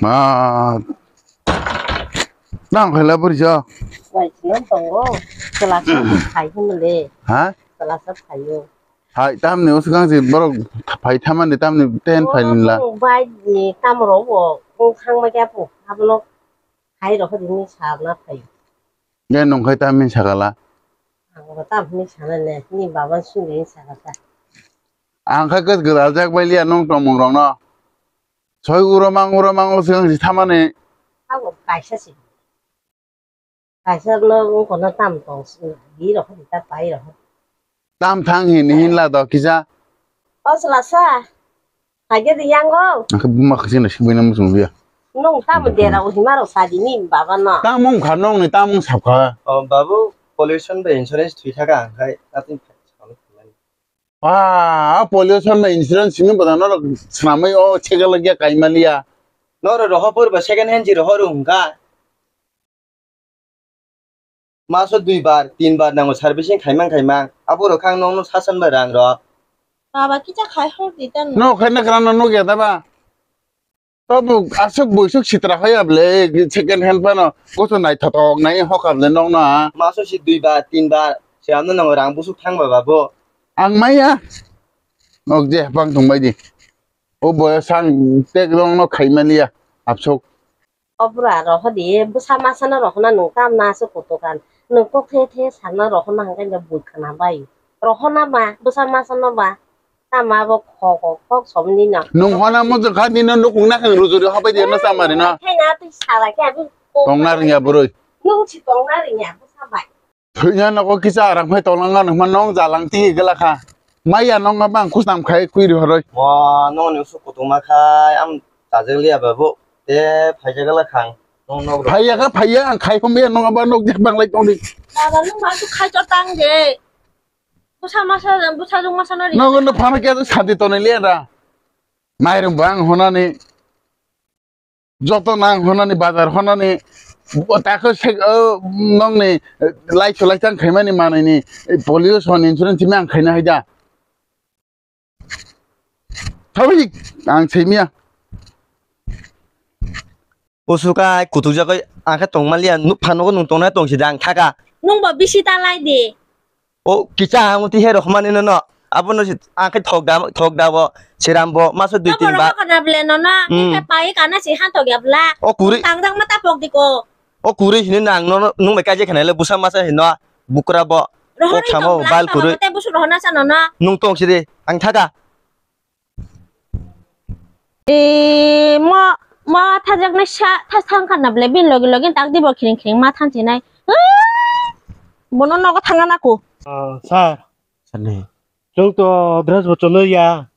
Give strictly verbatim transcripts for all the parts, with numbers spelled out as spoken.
Ma. Nang khaila buri jo. Wai sino tongo. Kelasa phai hwnle. Ha? Kelasa phaio. Hai, tamni usukang si borok phai thamani tamni ten phai nila. Bai ni tamro wo ong thang ma kya pu. Ablo hai ro hodi ni sa na phai. Ge nong khai tamni sakala. Ang ro tamni sana ne. Ni baba sini sakala. Ang kha kos gdal jak bai liya nong tongmung rok no. Soi uro mang uro mang o swkang si thamani. Abo kaisa si. Kaisa no wngkha no tam tong si, bi rok hadi ta pai rok. Tam thang hin hin la do kisa. O sla sa. Haje di yang o. Ang khe buma khasi na sibui na muchung dia. Nong tam dera o hima rok sa di ni baba no. Tam wng kha nong ni tam wng sap kha. O babu pollution bai insurance thwi thaka ang khai atin. Ah, pollution na insurance simi bada norok swnamwi o check lagya kaimaliya. Norok rohopor ba second hand ji rohor wngkha. Maso dui bar, tin bar nango servicing khaimang khaimang. Abo rok ang nokno sasan bai rang rok. Baba kicha khai hor di tan. No khai na krana no gya da ba. Tabuk aswk buisuk sitra haya ble second hand phano koso naithotok nai hoka ble nokno ha. Maso si dui bar, tin bar, se ano nango rang busuk thang ba babo. Ang maya. Nok je bang tong bai di. O boyo sang tek rong no khai maliya. Absok. Obra rohodi bwsa masa no rohona nung tam na aswk kutukan. Nung kok the the sana rohona hangkai no bui khana bai. Rohona ba bwsa masa no ba. Tama bo kho kho kok somni no. Nung hona mo jwkha nino nukung na kang rujuri hobai de no samari no. Khaina twi sala khe abi. Tongna rwngya bwrwi. Nung si tongna rwngya bwsa bai. Thwina nogo kisa arang phai tonglang nang ma nong jalang tigi gela kha. Maya nong ma bang khusnam khai kwi ri horoi. Mo nong ni usuk kutung ma khai am chajak liya babu. Te phaijak gela khang. Nong nog rok. Phaiya kha phaiya ang khai khom ya nong aba nog jak bang lai tong di. Baba nung ma su khai chotang de. Bwsa masa, bwsa jwk masa no ri. Nogo no phano khe santi tonwi liya da. Mairung bo ang honani, joto nang honani, bazar honani, o tako se, o, nongni, eh, lai cholai tang khaimani manwini, eh, pollution insurance simi ang khaina hai da. Thawi, ang simiya. Usukai kutukjagoi ang khe tongmaliya, nuk phanogo nung tongnai tongsi da ang thaka. Nungbo bisi ta lai di. O kisa ang uti he rohmani no no. Abono si ang khe thok da, thok da bo, siram bo, maso dui tin ba. Rohor kana ble no no. Hmm. Khe pai kana si han thok ya bla. O kuri. Tang dang mata pok di ko. O kuri hini nang no no, nung bai kaje khana le busa masa hino. Bukra bo. Rohor o samo bal kuri. Te busu rohor na sa no no. Nung tong si di, ang thaka. E, mo, mo thajaknai sa, thas thang kha na ble, bini logi logi tak di bo khiring khiring ma thanchi nai. Bono nogo thangna nako. Ah, sir. Sani. Chwng to dress bo cholo ya.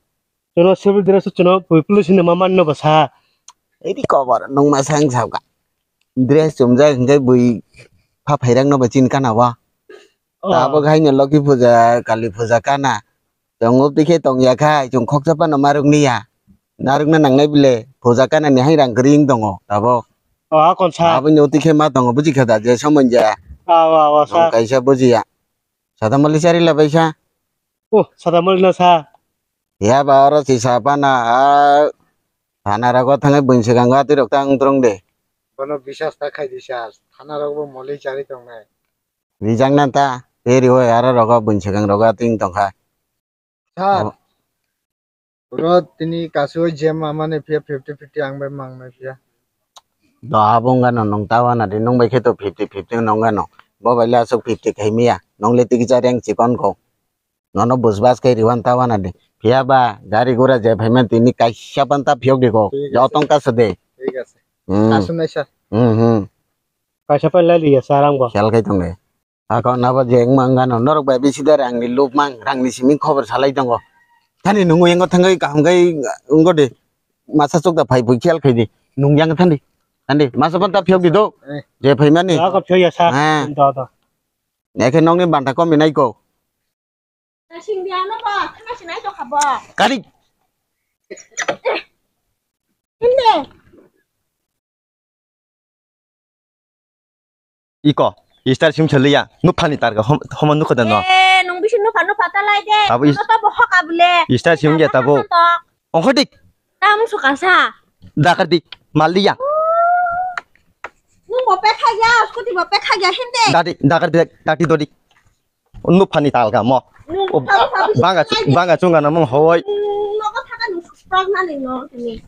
Chwngno civil dress chwngno pui police hinwi ma manno ba sa. Eri kobar nung ma sang sabka. Dress chumjak hingke bui pha phairang no ba chin kana wa. Oh. Tabok haino Loki puja, Kali puja kana. Chwng updi khe tong ya khai, chwng khoksa phano maruk niya. Narwkna nangnai bile, puja kanani hai rang kwrwi wng tongo tabok. O, a kon sa. Aboni uti khe ma tongo, buji kha da, je somon ja. Awa, awa, sa. Tong kaisa bujiya. Sada mali chari la bai sa. Oh, sada mali na sa. Ya ba oro si sa pana, a, thana rogo thangwi buini swkango atwi rok tang trong de. Bono bisas ta khai di sa, thana rok bo moli chari tongnai. Rijak na ta, te riwi aro rogo buini swkang rogo atwi tongkha. Sir, oh. Oro tini kasu je ma mane phiya fifty fifty ang bai mang nai phiya. Do abo wngkha no nwng ta wana di, nwng bai khe to fifty fifty wngkha no. Bo bai le aswk fifty khai miya, nwng le tiki cha reng chikon kho. Nono bus bus khai riwan ta wana di. Phiya ba gari gura je phaiman tini kaisa pan ta phiyok di kho. Thik ase. Jotong kasu de. Thik ase. Hmm. Kasu nai sir. Hmm, hmm. Kaisa pan lai liya sir ang bo. Khel khai tong de. Ako nabo je wngma wngano norok bai bisi de rangni lupmang, rangni simi khobor salai tongo. Thani nungo yango thangwi kaham khai wngko de. Masa chukda phai phui khel khai di. Nung yang thandi. Thandi. Masa pon ta phiyok di do. Eh. Je phaimani. Ako phiyok ya sa. Ha. Do, do. Ekhe nokni banta komi nai ko. Sing dia no ba, thana sinai to khabo. Kari. Inde. Iko, Easter sim chaliya, nuphani targa hom-, homo nukho da no. Eh, nung bisi nupha nupha ta lai de. Abo is-, nono to bo hok abule. Easter sim ya tabo. Ongkho dik. Tam sukasa. Dakar dik. Maliya. Nung bo pekha ya, scooty bo pekha ya, himde. Dadi, dagar bek, dadi dodi. Nuphani talka mo. Nung O, pha, pha, pha, banga, pha, banga chunga na mung hoi. Nung nogo thaka nung susprok na ni no tini.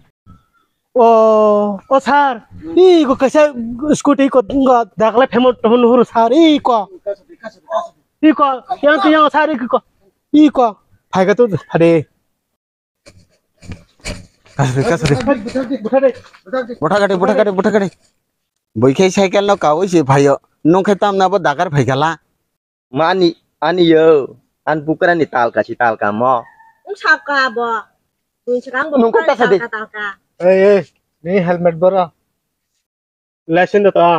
O, o sir, i ko kaisa scooty ko ngo dakle phemo tohon huru sir, i ko. I ko, yang tu yang sir, i ko. I ko, phai ka tu phade. Kasari, kasari. Botha gadi, botha gadi, botha gadi. Bui khai cycle no kawi si phaio. Nung khai tamna bo dakar phai khala. Mani, ani yo. An bukrani talka si talka mo. Wng sakka bo. Wng sakang bo Nung bukrani kok kasa de? Talka, talka. Ei, ei, ni helmet boro. License da ta.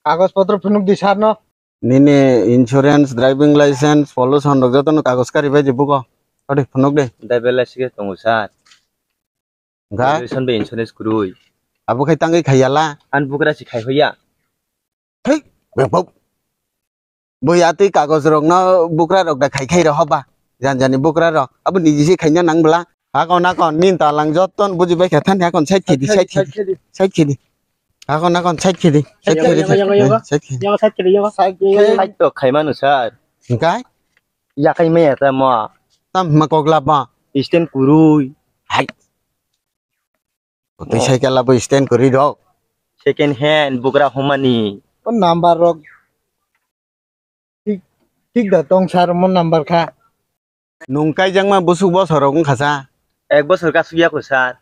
Kagoj potro phunuk di sir no. Nini insurance, driving license, pollution rok joto no kagoj kari bai di buko. Odi phunuk de. Driver license tongo sir. Ga? Pollution bai insurance kurui. Abo khai tangwi khai yala. An bugra si khai hoya. Thik, bebok. Bui atwi kagoj rok no bugra rok da khai khai roho ba. Jan jani bugra rok. Abo niji si khaina nang bla. Hakon, hakon, nin talang jotton buji bai kha than, hakon side khidi, side khidi, side khidi. Hakon, hakon side khidi, side khidi, Yago, yago, yago, yago. Side khidi. Yago side khidi, yago. Side khidi. Side to khai manu sir. Hingkai? Yakai maya ta mo. Tam ma kok laba. Stand kurui. Hai. Tei cycle labo stand kurui rok. Second hand bugra homani. O number rok. Thik, thik da tong sir mo number kha. Nung kaijakma busuk bosor rok wngkha sa? Ek bosor kasuk ya ko sir.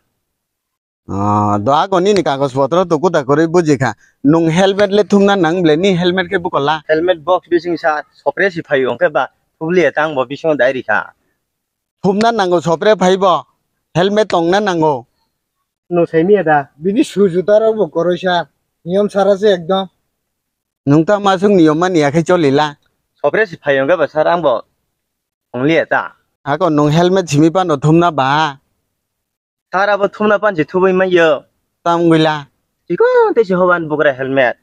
Ah, do ago nini kagoj potro to kuda kwrwi buji kha. Nung helmet le thumna nang ble, ni helmet khe bukola. Helmet box bising sir, sopre si phaio hwnkhe ba thubliya tang bo bisingo dai rikha. Thumna nango sopre phaibo, helmet tongna nango. Nung saimiya da? Bini su juta rok bo koroi sir, niyom sara se ekdom. Nung ta masuk niyom mani ya khe cholila. Sopre si phaio hwnkhe ba sir ang bo. Ongliya ta. Hako nung helmet simi pano thumna ba? Sir abo thumna pansi thubui maiyo. Tam wngwila. Chikon tei si hoban bugra helmet.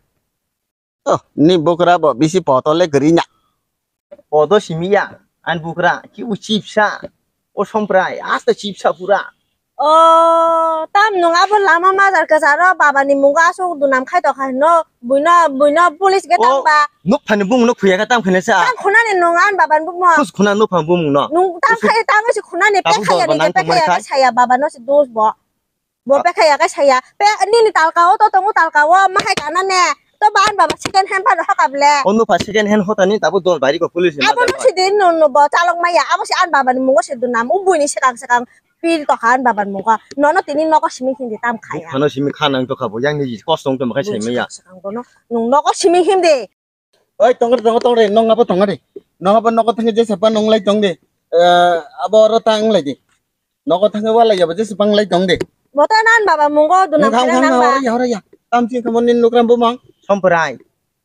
Oh, ni bugra bo bisi poto le kwrwi na. Poto simi ya, an bugra, ki u chipsa. O somprai, asta chipsa pura. O, tam nung abo lama majar kwcharo baba ni mungo aswk dunam khai tokha hino, buino, buino police ge O, tang ba. Nuk phani bung nuk phuya ka tam khane sa. Tam khuna ni nung an baba ni bung mo. Khus khuna nuk phani bung no. Nung tam Usu- khai tam si khuna ni Tabuk pekha ya dor ni ba nang pekha tongmani ya khai. Saya baba no si dos bo. Bo Ah. Pekha ya khai saya. Pe nini talka o to tongo talka o ma hai kana ne. To ba an baba second hand pa no hoka ble. O nuk pha second hand hota ni tabuk dor bari ko police ni Abo majar no ba. Si din no no bo chalok maya. Abo si an baba ni mungo si dunam. U bui ni sekang sekang. Pil tokha an baban mungkha. Nono tini nogo simi hindi tam khaya. Buphano simi kha nang tokha bo, yang ni kosto wng tongma khai Bui sai maya. Sakang sakang bono. Nung nogo simi hindi. Oi, tongre, tongo, tongre, nong abo tongre. Nong abo nogo thangwi jesa pa nong lai tong de. Eh, abo oro ta wng lai de. Nogo thangwi wa lai yabo jesa pa wng lai tong de. Boto nan baba mungo dunam Nang khana khang nang nang ba. Ora ya, ora ya. Tam chi kamo nin nukram bo mang. Somprai.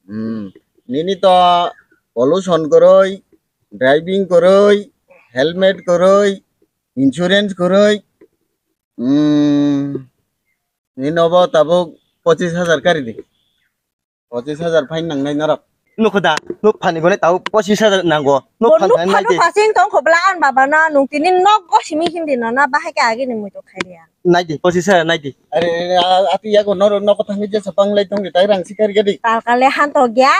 Hmm. Nini to pollution koroi, driving koroi, helmet koroi, insurance kwrwi, mm, nini obo tabuk pochis hajar kari di. Pochis hajar fine nangnai norok. Nukho da, nuk phani gole tabuk pochis hajar nango. Nuk Bo phan nuk thani phano naidi. Phasing tong khobla an baba no nung tini nok go simi hindi no na bahai ke agi ni muitu khai dia. Naidi, pochis hajar naidi. Are, are, a-, ati yago norok nokho thangwi jesa panglai tong di, tai rang sikar gadi. Tal kale han to gya,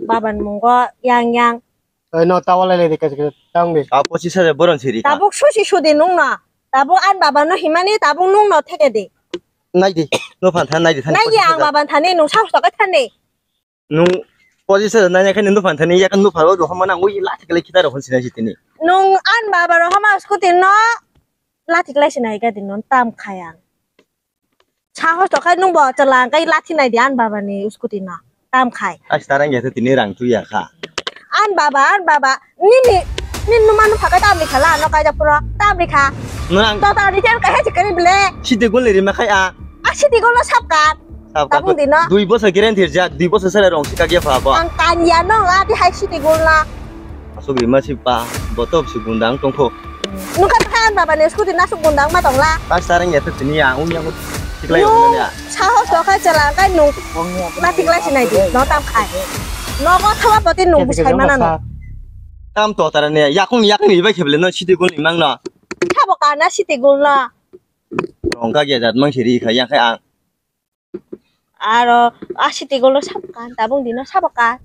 baban mungo yang yang. Oi, no, tawa lai lai de, kaisa, kaisa, tang de. Ah, pochis hajar boron siri ka. Tabuk susi sudi nung no. Tabuk an baba no himani, tabuk nung no theke de. Nai di, no phan than, nai di, than Nai di, pochis hajar. Ang baba thani, nung sahos to ka thani. Nung pochis hajar nai, nai, khani no phan thani, ya kan no pharo, do hama nang, ui, la theke le kita ro hon sinai sitini. Nung an baba ro hama scooty no, la thik lai sinai ka di non tam khayang. Sahos to khai nung bo chwla hwnkhe lathi nai di an baba ni scooty no tam khai. Ais tarang ya tini rang tu ya kha. An baba, an baba, nini, nini numa nupha khe tam rikha la, no kaijak phuru tam rikha. Nang To ta ni chen kahai chikari ble. Siti gol ni rima khai a. A siti gol no sap kan. Sap kan. Tabung di no. Dui bosor guarantee jak, dui bosor sale rong si kagya pha ba. Ang kan ya no la di hai siti gol na. Asuk rima si pa, botob si gundang tongkho. Nukha tha an baba ni scooty nasuk gundang ma tongla. Pas tarang ya tini ya, ung yang. Tiklai Nung ung ya. Sahos to khai chwla kai nung. Na tiklai sinai di, no tam khai. Nogo thawa poti nung Kete busai kete mana no. Tam to tara ne, yakung yakung ni bai kheble no siti gul ni mang no. Thabo kana siti gul no. Rongkha ge jat mang siri kha yang khai ang. Aro a siti golo sabo kan, tabung dino sabo kan.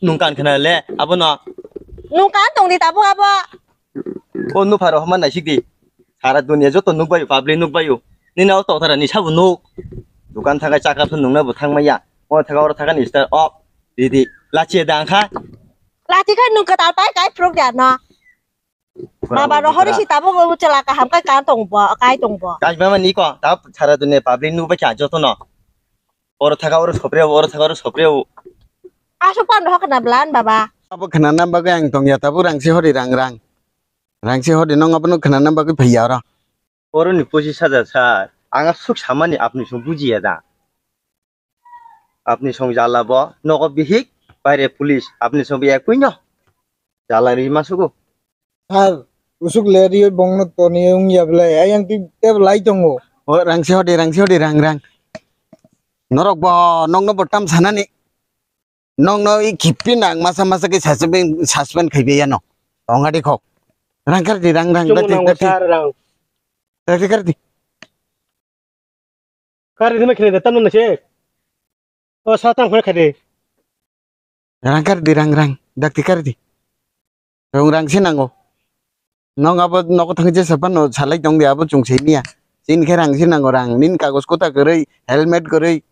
Nung kan khna le, abono. Nung kan tong di tabung abo. O nupharo homa naisik di. Sara dunia joto nukbaio, public nukbaio. Nini o totara ni sabo nuk. Dukan thakai chakra phano nungna bo thangmaya. O thaga oro thaga ni star o. Didi, lachi dang kha. Lachi kha nung kwtal pai kai phuruk ya no. Baba rohori si tabuk chwla kaham kai kan tong bo, kai tong bo. Kai mama ni ko, tab sara dunia public nukbai kha joto no. Oro thaga oro sopreo, oro thaga oro sopreo. Asuk pan rohok na blan baba. Abo khnana bagwi ang tongya tabuk rangsi hori rang rang. Rangsi hori nong abono khnana bagwi phaiya oro. Oro ni pochis hajar sir. Ang asuk samani apni song bujiya da. Apni song jala bo nogo bihik, baire police, apni song bi ek puino. Jala ri masugo. Sir, usuk le ri bongno toni wngya belai, ayang twi tebo lai tongo. O rangsi hodi, rangsi hodi, rang, rang. Norok bo, nokno bo tam sanani. Nokno i khipi nang masa masa ke suspend, suspend khaibe yano. Ongadi khok. Rang kar di, rang, rang, Chungo dakti, nango dakti. Sir, rang. Dakti kar di. Kari di ma khine da tamno na se. O sa tam khone khade. Rang kari di rang rang. Dakti kari di. Rong rang se nango. Nong abo nogo thang je sapan no salai tong di abo chung se niya. Sin khe rang se nango rang. Nin kagos kota kwrwi, helmet kwrwi.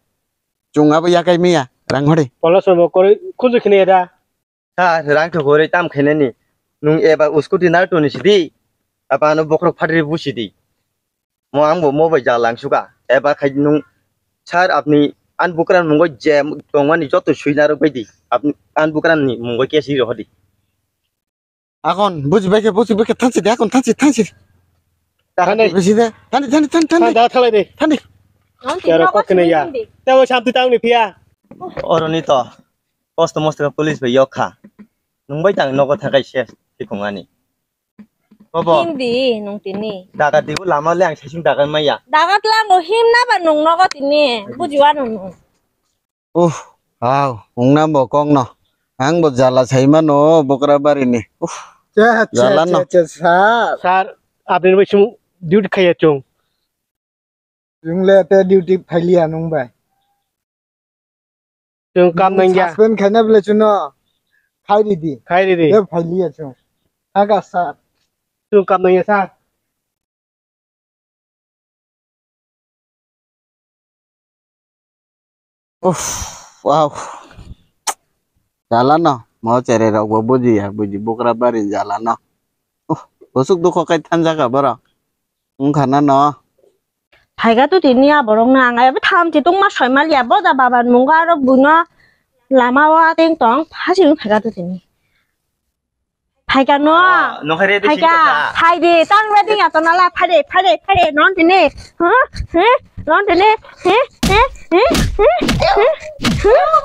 Chung abo yakai miya. Rang hore. Pola sobo kwrwi khunju khine da. Sir, rang thok hore tam khainani. Nung eba scooty nar toni sidi. Aba ano bokrok phatri busidi. Mo ang bo mo bai jala ang suka. Eba khai nung sir apni an bukran mungo je tongmani joto suina rok bai di. Apni an bukran ni mungo ke si rohodi. Akon buji bai khe buji bai khe thansi de akon thansi thansi. Thani. Bisi de. Thani thani thani thani. Thani da thalai de. Thani. Tero kok kene ya. Tebo samti tang ni phiya. Oroni to. Kosto mosto police bai yok kha. Nung bai tang nogo thakai se thikong ani. Bobo. Him di nung tini. Dagat di lama le ang sesung dagat maya. Dagat lango him na ba nung nogo tini. Bujiwa nung nung. Uh, wow, ungna bo kok no. Ang bo jala sai mano bokra bari ni. Uh, cha, cha, jala no. Cha, cha, sir. Sir, apni bai sung duty khaya chung. Chwng le te duty phailiya nung bai. Chwng kam nang ya. Suspend khaina bole chuno khai ridi. Khai ridi. Te phailiya chwng. Aga sir. Chwng kam nang ya sir. Uff, wow. Jala no. Mo chere rok bo buji ya, buji bokra bari jala no. Uh, bosuk dukho kai thanjaka borok. Wngkha na no. Phaika tu tini aborok no ang abo tham chi tungma soima liya boda baba ni mungo aro buino lama o ateng tong phasi wng phaika tu tini. Phaika no. Ah, no khaire de. Phaika. Sing kha. Phai de tang ready ya to nala phai de phai de phai de non tini. Huh? Huh? Non tini. Huh? Huh? Huh? Huh? Huh?